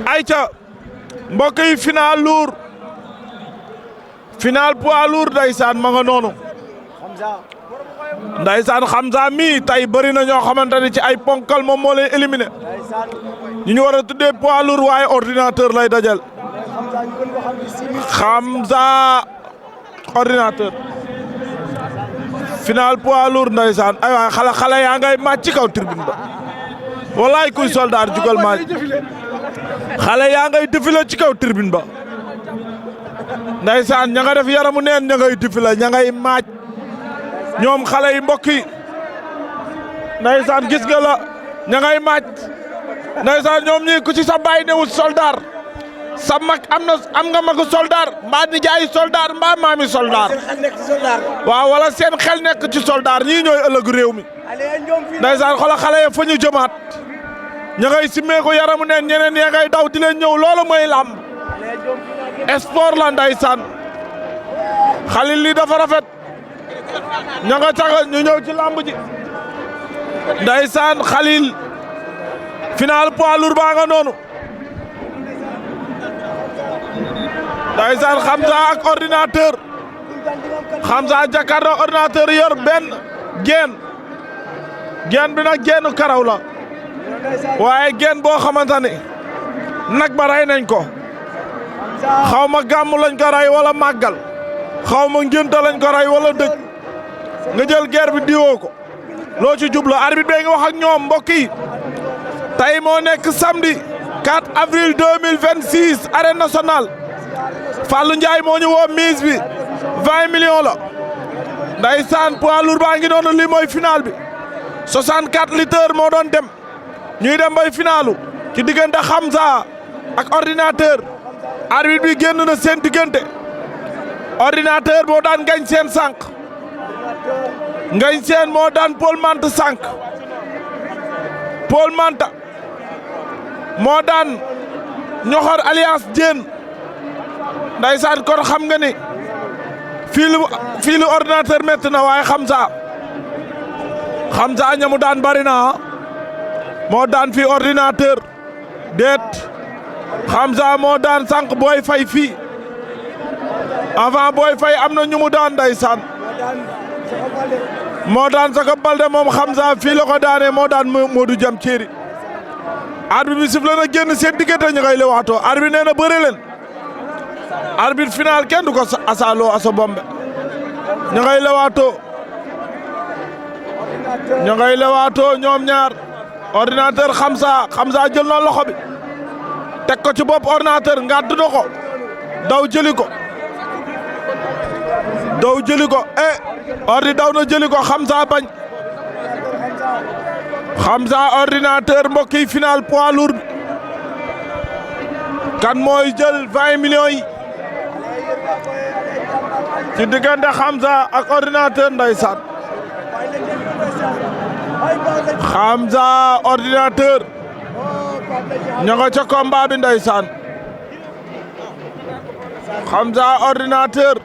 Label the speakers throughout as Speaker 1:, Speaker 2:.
Speaker 1: ayca mbokk yi final lourd final poids lourd ndeysaan ma nga noonu ndeysaan Hamza mi tey bëri na ñoo xamante ne ci ay ponkal moom moo leen éliminé ñu war a tuddee poids lourd waaye ordinateur lay dajal Hamza ordinateur final poids lourd ndeysaan ay waay xale yaa ngay màcc ci kaw tribune ba wallaay kuy soldaar jugal màcc xale yaa ngay défilé ci kaw tribune ba ndeysaan ña nga def yaramu neen ña ngay défilé ña ngay màcc ñoom xale yi mbokk yi ndeysaan gis nga la ña ngay màcc ndeysaan ñoom ñii ku ci sa baay newul soldaar sa mag am nga magu soldaar mbaa nijaay soldaar mbaa maami soldaar waaw wala seen xel nekk ci soldaar ñii ñooy ëllëgu réew mi ndeysaan xoolal xale ya fa ñu jëmaat ña ngay simmee ko yaramu neen ñeneen ña ngay daw di leen ñëw loolu mooy làmb sport la ndeysaan xalil li dafa rafet ña nga tax ñu ñëw ci làmb ji ndeysaan xalil final poids lourd baa nga noonu ndeysaan Hamza ak ordinateur Hamza jàkkaarloo ordinateur yor benn geen bi nag geenu karaw la waaye geen boo xamante ne nag ba rey nañ ko xaw ma gàmm lañ ko rey wala màggal xaw ma ngénte lañ ko rey wala dëj nga jël geer bi diwoo ko loo ci jublu arbitre bee ngi wax ak ñoom mbokk yi tey moo nekk samedi 4 avril 2026 arène nationale Fallou Ndiaye moo ñu woo mise bi 20 millions la ndeysaan poids lourd baa ngi noonu lii mooy final bi 64 litres moo doon dem ñuy dem bay finalu ci diggante Hamza ak ordinateur arbitre bi génn na seen diggante ordinateur moo daan ngañ seen sànq ngañ seen moo daan Paul Manta sànq Paul Manta moo daan ñoxor alliance Diène ndaysaan kon xam nga ni fii lu ordinateur métti na waaye Hamza ñamu daan bari na moo daan fii ordinateur déet Hamza moo daan sànq Boy Faye fii avant Boy Faye am na ñu mu daan ndeysaan moo daan Saka Balde moom Hamza fii la ko daanee moo daan Modou Jam Thierry arbitre bi sifflé na génn seen diggante ñu ngay lewaatoo arbitre nee na bëre leen arbitre final kenn du ko asaaloo asa bombe ñu ngay lewaatoo ñoom ñaar ordinateur Hamza jël na loxo bi teg ko ci bopp ordinateur ngàdd na ko daw jëli ko ordi daw na jëli ko Hamza bañ Hamza ordinateur mbokk yi final poids lourd kan mooy jël 20 millions yi ci diggante Hamza ak ordinateur ndeysaan Hamza ordinateur ña nga ca combat bi ndeysaan Hamza ordinateur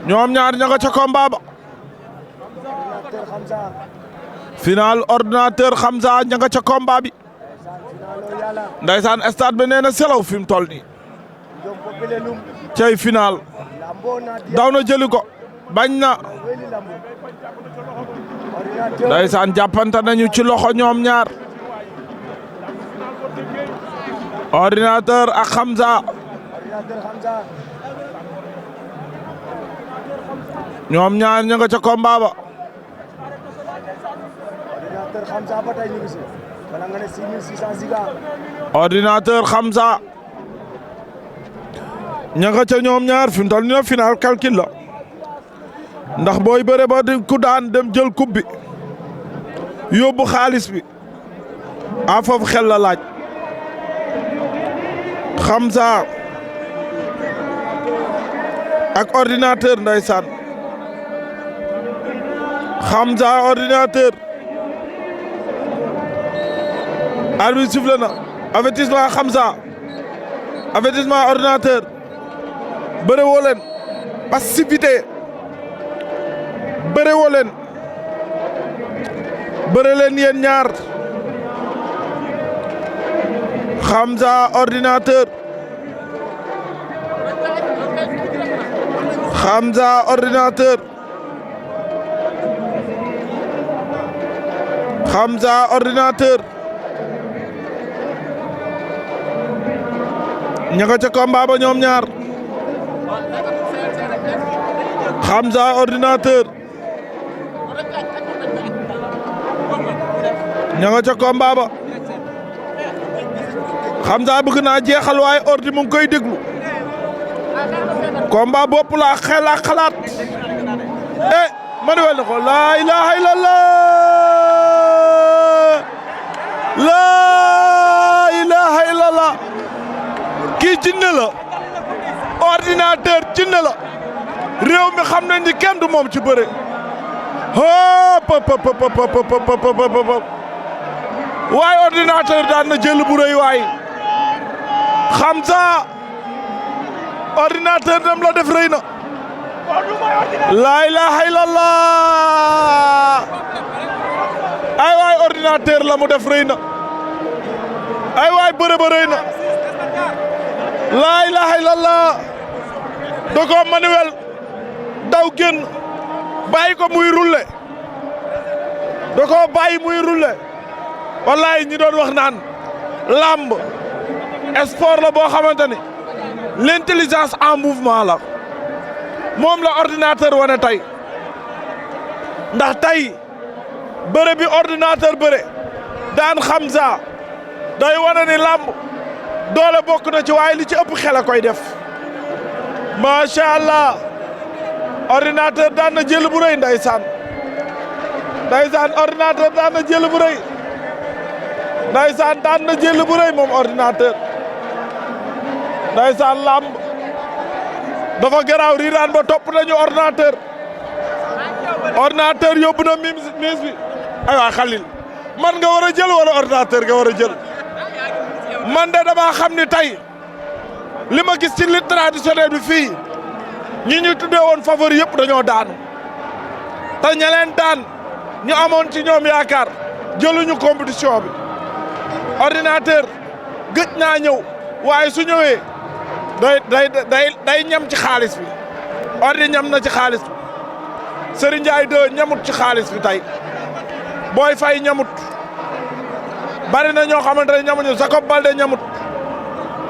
Speaker 1: ñoom ñaar ña nga ca combat ba final ordinateur Hamza ña nga ca combat bi ndeysaan stade bi nee na selaw fi mu toll nii cey final daw na jëli ko bañ na ndeysaan jàppante nañu ci loxo ñoom ñaar ordinateur ak Hamza ñoom ñaar ña nga ca combat ba ordinateur Hamza ña nga ca ñoom ñaar fi mu toll nii final calcul la ndax booy bëre ba di ku daan dem jël coupe bi yóbbu xaalis bi a foofu xel la laaj Hamza ak ordinateur ndeysaan Hamza ordinateur arbitre sifflé na avertissement Hamza avertissement ordinateur bëre woo leen passivité bëre woo leen bëre leen yéen ñaar Hamza ordinateur Hamza ordinateur Hamza ordinateur ña nga ca combat ba ñoom ñaar Hamza ordinateur ña nga ca combat ba Hamza bëgg naa jeexal waaye ordi mu ngi koy déglu combat bopp la xel ak xalaat Manuel na ko laa ilaha illallah laa ilaha illallah kii jinne la ordinateur jinne la réew mi xam nañ ni kenn du moom ci bëre waaye ordinateur daan na jël bu rëy waay Hamza ordinateur dem la def rëy na laa ilaha illallah ay waay ordinateur la mu def rëy na ay waay bëre ba rëy na laa ilaha illallah dogo Manuel daw génn bàyyi ko muy rulle dogo bàyyi muy rulle wallaay ñi doon wax naan lamb sport la boo xamante ni l'intelligence en mouvement la moom la ordinateur wane tey ndax tey bëre bi ordinateur bëre daan Hamza day wane ni lamb doole bokk na ci waaye li ci ëpp xel a koy def macha allah ordinateur daan na jël bu rëy ndeysaan ordinateur daan na jël bu rëy ndeysaan daan na jël bu rëy moom ordinateur ndeysaan lamb dafa garaaw riiraan ba topp nañu ordinateur yóbbu na mise bi ay waa Khalil man nga war a jël wala ordinateur nga war a jël man de dama xam ni tey li ma gis ci lutte traditionnelle bi fii ñi ñu tuddee woon favori yëpp dañoo daanu te ña leen daan ñu amoon ci ñoom yaakaar jëluñu compétition bi ordinateur gëj naa ñëw waaye su ñëwee day ñam ci xaalis bi ordi ñam na ci xaalis bi Serigne Ndiaye 2 ñamut ci xaalis bi tey Boy Faye ñamut bari na ñoo xamante ne ñamuñu Jacob Baldé ñamut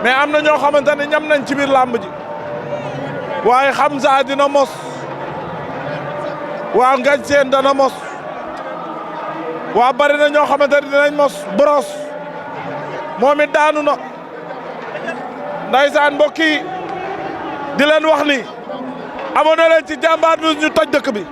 Speaker 1: mais am na ñoo xamante ne ñam nañ ci biir làmb ji waaye Hamza dina mos waa Ngañ Seen dana mos waa bari na ñoo xamante ne dinañ mos Brosse moom it daanu na ndaysaan mbokk yi di leen wax ni abonné leen ci Jàmbaar News ñu toj dëkk bi